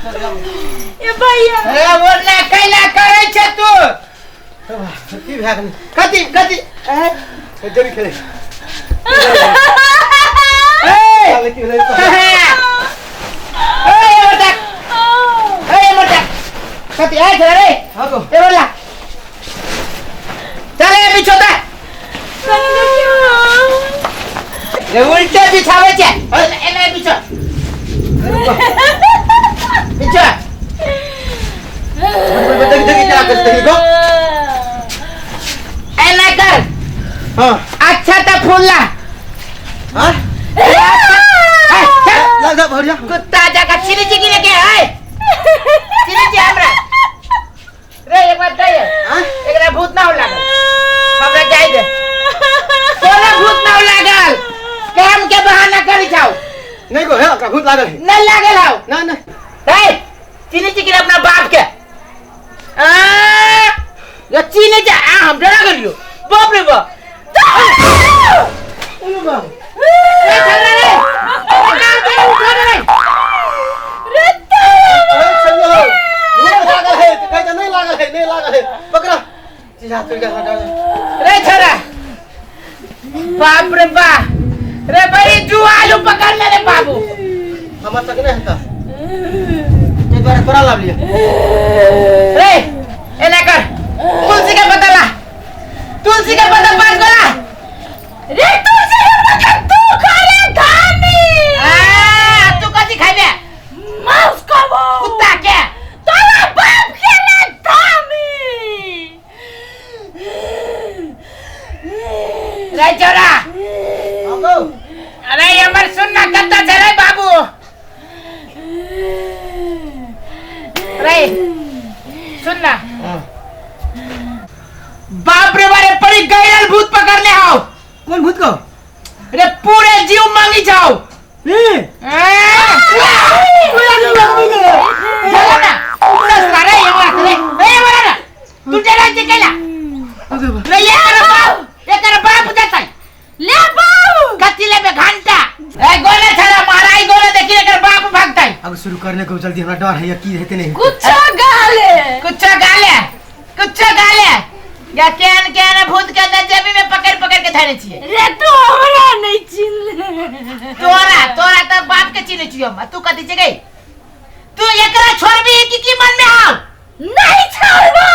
ए भैया ए ओना कैला करै छै तू की भए गेलै कथी कथी ए जरी खेलै ए की भेलै ए मरदा ए मरदा कथी ए छोरा रे हाँ गो ए बोला चल ए बिछोता कनी देखियौ रे उल्टे बिछावे छै एने बिछो बिछो देखी देखी क्या कर देखी गो एना कर हाँ अच्छा त फूल ला हाँ ए, चल। ला जा भरिया कुत्ता जका चिनी चिकी लेके आए चिनी ची हमरा रे एक बात कहिए हाँ एकरा भूत ना हो लागल हमरा जाय दे तोरा भूत ना हो लागल काम के बहाना करी जाओ नहीं गो है का भूत लागल है नहीं लागल हो ना ना रे चीनी चिकी अपना बाप के आ ये चीनी जा आ हम डरा गेलियो बाप रे बाप उलो बा ए चल रे ए, काम करे उठो रे अरे चलो भूत लागल है तो कहीं नहीं लागल है नहीं लागल है पकड़ा सीधा तुर के हटा रे छोरा बाप रे बाप रे बड़ी जुआलू पकड़ ले रे बाबू हमर तक नहीं हता ते द्वारा तोरा लाभ लिया रे एना कर तुलसी के पत्ता ला तुलसी के पत्ता पाँच गोला रे तुलसी के पत्ता तू खा रे धानी आ तू कथी खाइबे मांस खाबो कुत्ता के तोरा बाप के रे धानी रे छोरा हाँ गो अरे हमर सुन ना कत्ता छै रे बाबू रे सुन ना हाँ बाप रे बारे पड़ी गैरल भूत पकड़ने आओ कौन भूत को रे पूरे जीव मांगी जाओ ए झालं ना ससरा रे ये मला रे ए मला ना तू डरायचे केला अगे बा रे ये कर बाप ये कर बाप जाताय ले बाबू कथी लेबे घंटा ए गोले छड़ा माराई गोले देखी एकर बाप भागताई अब शुरू करने को जल्दी हमरा डर है या की हेते नहीं कुछ गाले कुच्चा गाले कुच्चा गाले या केहन केहन भूत के अंदर जेबी में पकड़ पकड़ के धरे छिए रे तू हमरा नहीं चिन्ह तोरा तोरा त बाप के चिन्ह छियो हम तू कथी छै गई तू एकरा छोड़बी की की मन में आव नहीं छोड़बो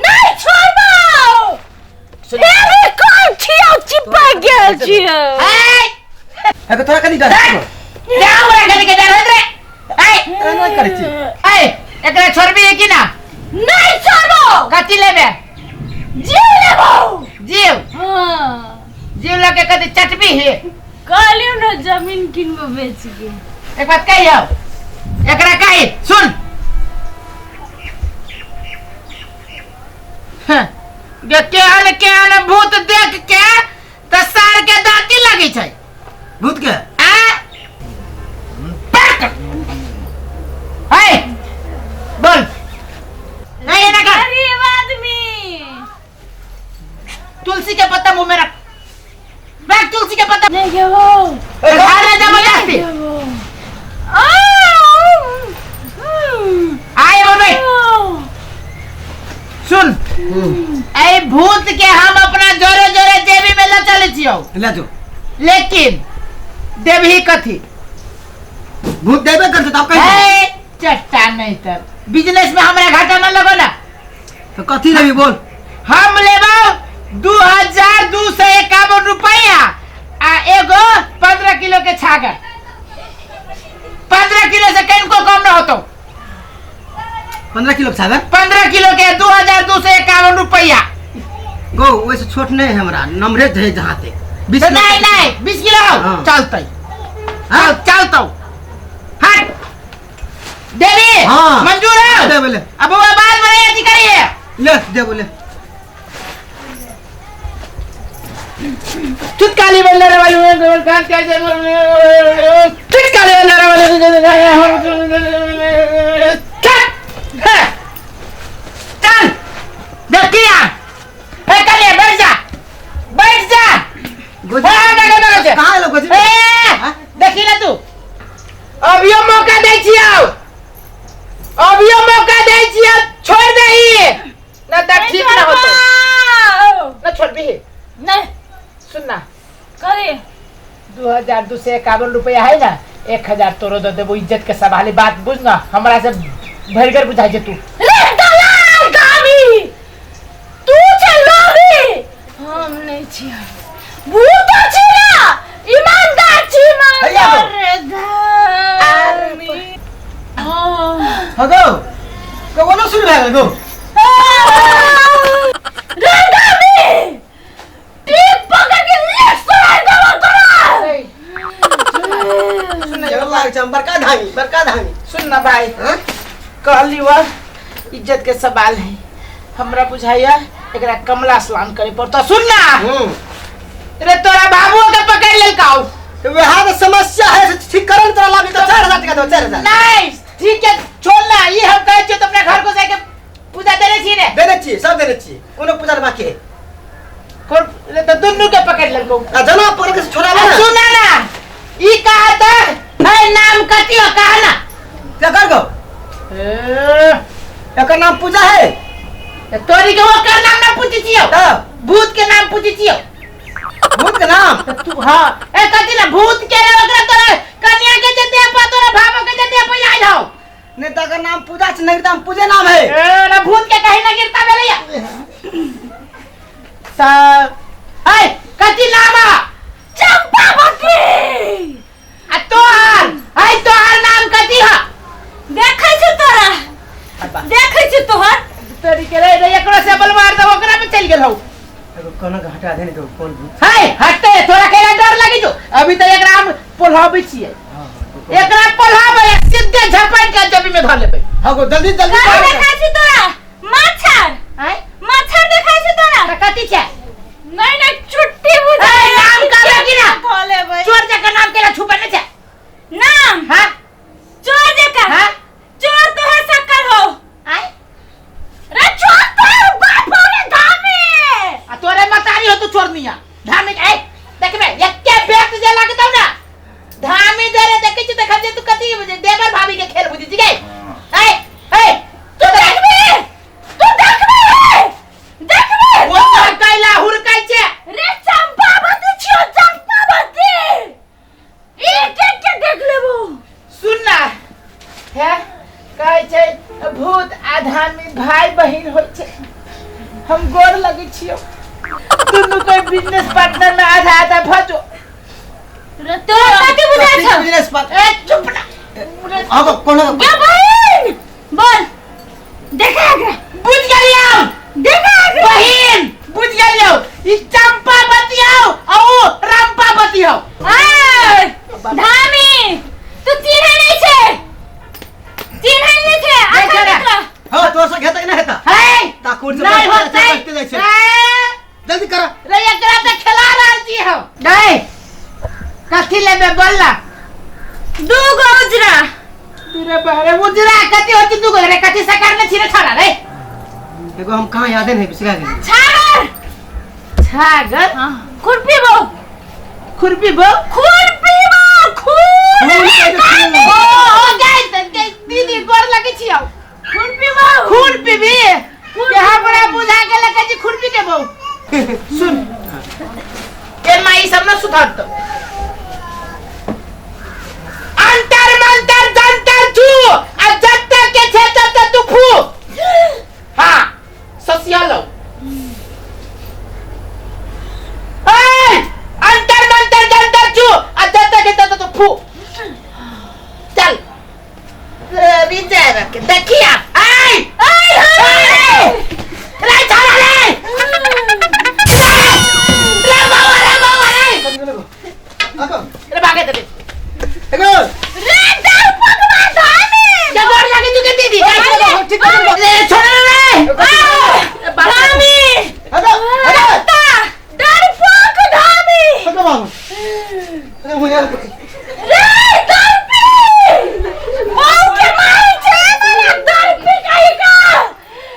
नहीं छोड़बो रे कौन छियो चिपक गेल छियो ए अगे तोरा कनी डर है रे हमरा कथी के डर होइत रे ए अरे नहीं करै छी ए एकरा छोड़बी की ना नहीं छोड़बो कथी लेबे जीव लेबो जीव हाँ जीव लके कथी चटबी ही कहलियो ना जमीन किनबो बेच के एक बात कहियो एकरा कही सुन हँ, गे केहन केहन भूत देख के त सार के दाँती लगै छै भूत के आ पकड़। है बोल नहीं एना कर गरीब आदमी तुलसी के पत्ता मुंह में रख रख तुलसी के पत्ता नहीं गेबो घर जबरदस्ती आए बोल भाई सुन ए भूत के हम अपना जोरे जोरे जेबी में ल चले छियौ ले जो लेकिन देबही कथी भूत देबे करते तब कहीं ए चट्टा नहीं तर बिजनेस में हमरा घाटा न लगो ना तो कथी लेबी बोल हम लेबो 2251 रुपया आ एगो 15 किलो के छागर 15 किलो से कनको कम न होतो 15 किलो के छागर 15 किलो के 2251 रुपया गो वैसे छोट नहीं है हमरा नमरे है जहाँ तक 20 तो नहीं नहीं 20 किलो हाँ। चलते हाँ? चलतो हट देवी हाँ। मंजूर है दे बोले अब वो बाद में नहीं अथी करिए ले दे बोले चुटकाली बल्ला रे वाली खान कैसे चुटकाली बल्ला रे वाली चल चल देखिया ए कलिया बैठ जा बैठ जा गोजी आ, जा, जा, जा। कहाँ लोग गोजी ए हाँ? देखी ना तू अभियो मौका दै छियौ 251 रुपया है ना, 1000 तोरो दे देबो। इज्जत के सवाल है, बात बुझ ना, हमरा से भरिगर बुझाइ छै तू। रे दलाल दामी, तू छै लोभी, हम नहीं छियै। भूत छी ना, ईमानदार छी, हैया गो। ईमानदार रे धामी। हाँ। हगो कवनो शुरू भए गेल गो। रे धामी, टीप पकड़ के लेट सुनाइ देबो तोरा। केहन लागै छै हम बड़का धामी, बड़का धामी। सुन ना भाई, हाँ? कहली वह इज्जत के सवाल है, हमरा बुझाइया एकरा कमला स्नान करे पड़ता। सुन ना रे, तोरा बाबू के पकड़ लेलकाउ। तो वह तो समस्या है, से ठीक करो ने तोरा लाभी तो 4000 टका दो, 4000। नहीं ठीक है, छोड़ ना, ये हम कहै छियै तो अपना घर को जाके पूजा देने छी रे। देने छियै, सब देने छियै, कोनो पूजा ने बाकी है। कोन रे, तो दुन्नू के पकड़ लेलकौ। आ जना पकड़ के छोड़ाबे ना। सुन ना, ई कहा था है नाम कथी हो, कहा ना। क्या कर गो? ए, एकर नाम पूजा है। तोरी के ओकर नाम ना पूछै छियौ, तब भूत के नाम पूछै छियौ। भूत के नाम? त तू हाँ, ए कथी ना भूत के रे, ओकरा तोरा कन्या के जे देह पर, तोरा भाबो के जे देह पर आइल हौ। नहीं तो एकर नाम पूजा छै, नहीं तो हम पूजे नाम है। ए ना भूत के कहीं ना गिरता भेलैया। त ए कथी नाम है? चंपावती। आ तोहर, ए तोहर नाम कथी है? देखै छी तोरा, देखै छी तोहर। तोरी के रे, रे एकरो से बल मार दब, ओकरा पे चल गेल हौ। एगो कोना के हटा दे ने तो कोन भूत। हे हटते, तोरा केना डर लागी जो? अभी तो एकरा हम पोल्हाबै छियै, एकरा पोल्हाबै सीधे झपटि के जबी में धऽ लेबै। हाँ गो, जल्दी जल्दी कथी कर। देखै छी तोरा? मच्छर। आँय? मच्छर देखै छी तोरा? त कथी छै? नहीं नहीं, चुट्टी बुझाइ। ए, नाम कहबै कि ना? धऽ लेबै। चोर जकाँ नाम केना छुपेने छै? नाम? हाँ? चोर जकाँ? हाँ? चोर तोहर शक्कर हो। आँय? रे चोर तोहर बाप हो रे धामी। आ तोरे मतारी हो तू चोरनिया धामी। ए देखबे एके बेट जे लागतौ ना धामी दे रे, देखै छी देखै छी तू कथी बुझे देवर भाभी के खेल बुझै छी गे। ए ए तू देखबे, तू देखबे, देखबे। ओ तो कैला हुरकै छै। रे चंपावती छियो, चंपावती। एक एक के देख लेबो। सुन ना, हे कहै छै भूत आ धामी भाई बहिन होइ छै। हम गोर लगै छियौ, दुनू के बिजनेस पार्टनर में आधा आधा भजो। रे तोरा कथी बुझाइ कथी छौ? Business partner? ए चुप ना। हाँ गो, कोना के गे बहिन बोल, देखा एकरा। बुझ गेलियौ, देखा एकरा। बहिन बुझ गेलियौ, ई चंपावती हौ आ ओ रामपावती हौ। ए धामी, तू चिन्है नहीं छै, चिन्है नहीं छै। देख अखन रे। एकरा। हाँ, तोर से घेतै नहि हेता। हे ताकुर से नहीं बढ़ते होतै। बढ़ते जाइ छै। ए, जल्दी कर। रे एकरा तऽ खेला रहल छी हम। नहीं कथी लेबे बोल ना। दू गो उजरा। रे बारे उजरा कथी होती दू गो रे, कथी सकार ने छिरे छाड़ा रे। एगो हम कहाँ यादे नहीं बिसरा गेली। छागर। छागर? हाँ। खुरपी बो। खुरपी बो? खुरपी बो, खुर। खून के खून। ओ हो गई त गई दीदी गोर लगे छियौ। खुरपी बो। खून पीबी के हमरा बुझा गेल के जी खुरपी के बो। सुन ए माई सब न सुधरतो। अंतर मंतर जंतर छू आ जत्ते के छे तत्ते तू फू। हाँ ससियालो। ए अंतर मंतर जंतर छू आ जत्ते के तत्ते तू फू। चल रिजर्व के देखिया।